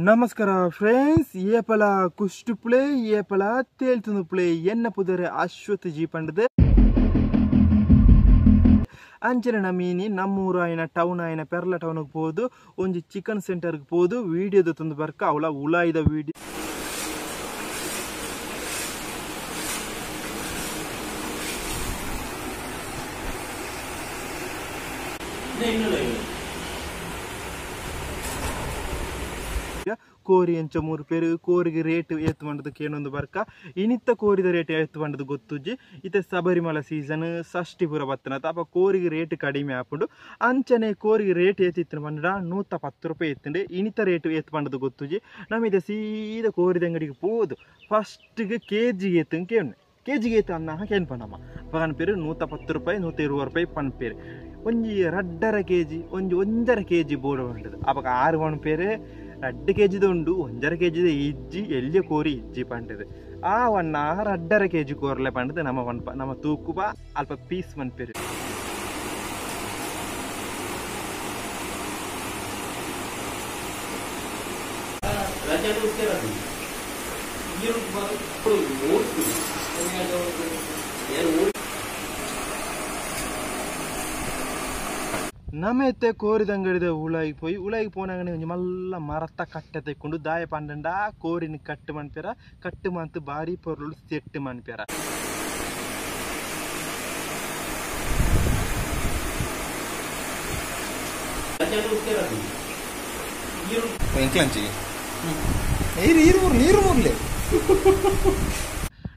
ನಮಸ್ಕಾರ ಫ್ರೆಂಡ್ಸ್, ಏಪಲ ಕುಷ್ಟುಪ್ಳೆ ಏಪಲ ತೇಲ್ತುನುಪ್ಳೆ ಎನ್ನ ಪುದರೆ ಅಶ್ವತ್ ಜಿ ಪಂಡದೆ ಅಂಚನೆ ನಮೀನಿ ನಮ್ಮೂರು ಆಯ್ನ ಟೌನ್ ಆಯ್ನ ಪೆರ್ಲ ಟೌನ್ಗೆ ಪೋದು ಒಂಜಿ ಚಿಕನ್ ಸೆಂಟರ್ಗೆ ಪೋದು ವೀಡಿಯೋದ ತಂದು ಬರ್ಕ ಅವಳ ಉಲಾಯ್ದ ವೀಡಿಯೋ ಕೋರಿ ಎಂಚ ಮೂರು ಪೇರು ಕೋರಿಗೆ ರೇಟ್ ಏತ್ ಮಂಡದ ಕೇನೊಂದು ಬರ್ಕ ಇನಿತ್ತ ಕೋರಿದ ರೇಟ್ ಏತ್ ಮಂಡದ ಗೊತ್ತುಜ್ಜಿ ಇತ್ತೆ ಶಬರಿಮಲ ಸೀಸನ್ ಷಷ್ಠಿ ಪೂರ ಬತ್ತನ ಅಪ್ಪ ಕೋರಿಗೆ ರೇಟ್ ಕಡಿಮೆ ಆಪುಂಡು ಅಂಚನೆ ಕೋರಿಗೆ ರೇಟ್ ಏತಿತ್ತು ಮಂಡ 110 ರೂಪಾಯಿ ಎತ್ತುಂಡು ಇನಿತ ರೇಟ್ ಏತ್ ಮಂಡದ ಗೊತ್ತುಜ್ಜಿ ನಮ್ಮಿದೆ ಸೀದಾ ಕೋರಿದ ಅಂಗಡಿಗೆ ಪೋದು ಫಸ್ಟ್ಗೆ ಕೆ ಜಿಗೆ ಎತ್ತು ಕೇವನೆ ಕೆ ಜಿಗೆ ಏತು ಅನ್ನ ಕೇನ್ ಪಣ್ಣಮ್ಮ ಪನ್ ಪೇರು 110 ರೂಪಾಯಿ 120 ರೂಪಾಯಿ ಪನ್ ಪೇರು ಒಂಜಿ 2.5 ಕೆ ಜಿ ಒಂಜಿ 1.5 K G board ಉಂಟು ಅಪಗ 6 ಪನ್ ಪೇರು 2 ಕೆ ಜಿದ ಉಂಡು 1.5 ಕೆ ಜಿದ ಇಜ್ಜಿ ಎಲ್ಲಿಯ ಕೋರಿ ಇಜ್ಜಿ ಪಂಡದು ಆ ಒನ್ನ 2.5 ಕೆ ಜಿ ಕೋರ್ಲೆ ಪಂಡದು ನಮ್ಮ ಒನ್ಪ ನಮ್ಮ ತೂಕುಪ ಅಲ್ಪ ಪೀಸ್ ಮನ್ಪೇರು ನಮ್ಮೆತ್ತೆ ಕೋರಿದ ಅಂಗಡಿದ ಉಳಾಯಿಗೆ ಪೋಯಿ ಉಳಾಯಿಗೆ ಪೋನಾಗನೆ ಒಂಜಿ ಮಲ್ಲ ಮರತ್ತ ಕಟ್ಟೆ ತೆಕ್ಕೊಂಡು ದಾಯ ಪಂಡಂಡ ಕೋರಿನ ಕಟ್ಟು ಮನ್ಪೇರ ಕಟ್ಟು ಮಂತು ಬಾರಿ ಪೊರುಳು ಸೆಟ್ಟು ಮನ್ಪೇರ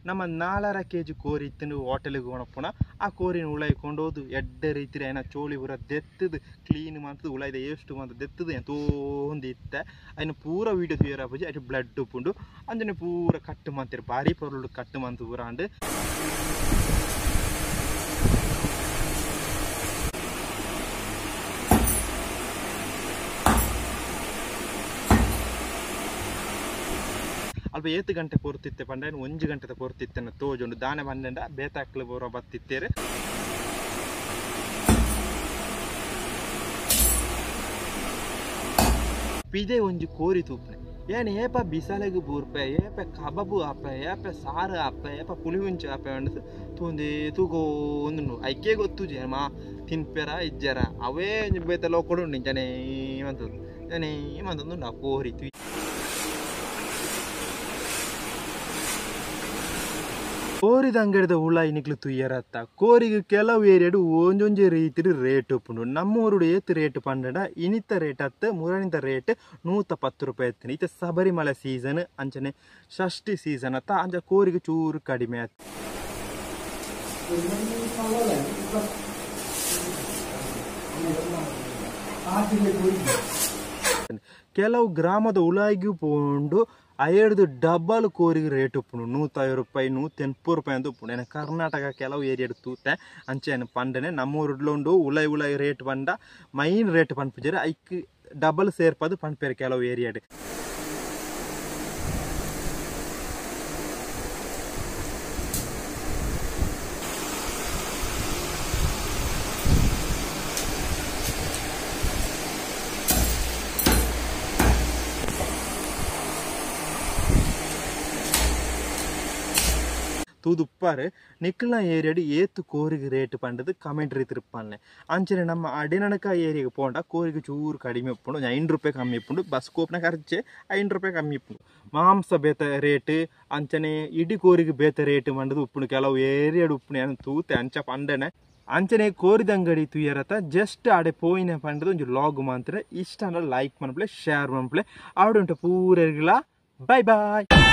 ನಮ್ಮ 4.5 ಕೆ ಜಿ ಕೋರಿ ಇತ್ತು ಹೋಟೆಲಿಗೆ ಹೋಣಪ್ಪನ ಆ ಕೋರಿನ ಉಳಾಯ್ಕೊಂಡು ಹೋದು ಎಡ್ಡೆ ರೀತಿ ಏನ ಚೋಳಿ ಪೂರ ದೆತ್ತದು ಕ್ಲೀನ್ ಮಾಡ್ತದೆ ಉಳಾಯ್ದ ಎಷ್ಟು ಮಂತ ದೆತ್ತದು ತೋಂದು ಇತ್ತೆ ಅಯ್ನ ಪೂರ ವೀಡಿಯೋ ತೂಯರ ಪೂಜೆ ಅటు ಬ್ಲಡ್ ಉಪ್ಪುಂಡು ಅಂಜನೆ ಪೂರ ಕಟ್ಟು ಮಂತಿರು ಭಾರಿ ಪೊರುಳು ಕಟ್ಟು ಮಂತು ಪೂರ ಅಂಡು ಅಲ್ಪ ಏತು ಗಂಟೆ ಪೊರ್ತಿತ್ತೆ ಪಂಡ 1 ಗಂಟೆ ಪೊರ್ತಿತ್ತೇನೆ ತೋಜುಂಡು ದಾನೆ ಬಂದಂಡ ಬೇತಾಕ್ಲು ಬರೋ ಬತ್ತಿತ್ತೇರು ಪಿದೆ ಒಂಜಿ ಕೋರಿ ತೂಪ್ನೆ ಏನ್ ಏಪ ಬಿಸಾಲೆಗ್ ಬೂರ್ಪೆ ಏಪ ಕಬಾಬು ಆಪೆ ಏಪ ಸಾರು ಆಪೆ ಏಪ ಪುಳಿ ಮುಂಚೆ ಆಪೆ ಅಂಡದು ತೂಂದೇ ತೂಕೋ ಒಂದು ಐಕೆ ಗೊತ್ತುಜಿ ಮಾ ತಿನ್ಪೆರ ಇಜ್ಜರ ಅವೇ ಬೇತ ಲೋಕೊಡು ಜನೇ ಮಂತದ್ದು ಜನೇ ಮಂತದ್ದು ಆ ಕೋರಿ ತು ಕೋರಿದ ಅಂಗಡಿದ ಉಳಾಯಿ ನಿಕ್ಲು ತುಯ್ಯರತ್ತ ಕೋರಿಗೆ ಕೆಲವು ಏರಿಯಾಡು ಒಂಜೊಂಜಿ ರೀತಿ ರೇಟ್ ಉಪ್ಪುಂಡು ನಮ್ಮೂರುಡು ಏತ್ ರೇಟ್ ಪಂಡಡ ಇನಿತ ರೇಟ್ ಅತ್ತ ಮುರಣಿತ ರೇಟ್ 110 ರೂಪಾಯಿ ಎತ್ತಿನ ಇತ್ತ ಶಬರಿಮಲೆ ಸೀಸನ್ ಅಂಚನೆ ಷಷ್ಠಿ ಸೀಸನ್ ಅತ್ತ ಅಂಚ ಕೋರಿಗೆ ಚೂರು ಕಡಿಮೆ ಆತ್ ಕೆಲವು ಗ್ರಾಮದ ಉಳಾಯಿಗೂ ಪೋಂಡು ಅಯ್ಯಡ್ದು ಡಬಲ್ ಕೋರಿಗೆ ರೇಟ್ ಉಪ್ಪುಂಡು 150 ರೂಪಾಯಿ 180 ರೂಪಾಯಿ ಅಂತ ಉಪ್ಪುಂಡು ಏನ ಕರ್ನಾಟಕ ಕೆಲವು ಏರಿಯಾಡು ತೂತೆ ಅಂಚೆ ಪಂಡನೆ ನಮ್ಮೂರುಡ್ಲುಂಡು ಉಳೈ ಉಳೈ ರೇಟ್ ಪಂಡ ಮೈನ್ ರೇಟ್ ಪನ್ಪುಜಾರೆ ಐಕ್ ಡಬಲ್ ಸೇರ್ಪದು ಪನ್ಪೇರು ಕೆಲವು ಏರಿಯಾಡು ತೂದುಪ್ಪಾರು ನಿಕ್ಕಲ ಏರಿಯಾಡು ಏತು ಕೋರಿಗೆ ರೇಟ್ ಪಂಡದು ಕಮೆಂಟ್ ರೀತಿ ಇರ್ಪಾನೆ ಅಂಚನೆ ನಮ್ಮ ಅಡಿನಣಕ ಏರಿಯಾಗೆ ಪೋಂಡ ಕೋರಿಗೆ ಚೂರು ಕಡಿಮೆ ಉಪ್ಪುಂಡು 5 ರೂಪಾಯಿ ಕಮ್ಮಿ ಉಪ್ಪುಂಡು ಬಸ್ ಕೋಪ್ನ ಖರ್ಚೆ 5 ರೂಪಾಯಿ ಕಮ್ಮಿ ಉಪ್ಪುಂಡು ಮಾಂಸ ಬೇತ ರೇಟ್ ಅಂಚನೆ ಇಡೀ ಕೋರಿಗೆ ಬೇತ ರೇಟ್ ಮಂಡದು ಉಪ್ಪುಂಡು ಕೆಲವು ಏರಿಯಾಡು ಉಪ್ಪುಂಡು ಏನು ತೂತೆ ಅಂಚ ಪಂಡನೆ ಅಂಚನೆ ಕೋರಿದ ಅಂಗಡಿ ತುಯ್ಯರತ ಜಸ್ಟ್ ಆಡೆ ಪೋಯಿನ ಪಂಡದು ಒಂಜಿ ಲಾಗ್ ಮಾತ್ರ ಇಷ್ಟ ಅಂದ್ರೆ ಲೈಕ್ ಮನ್ಪ್ಲೆ ಶೇರ್ ಮನ್ಪ್ಲೆ ಆಡುಂಟು ಪೂರೆರ್ಗಲ ಬೈ ಬಾಯ್.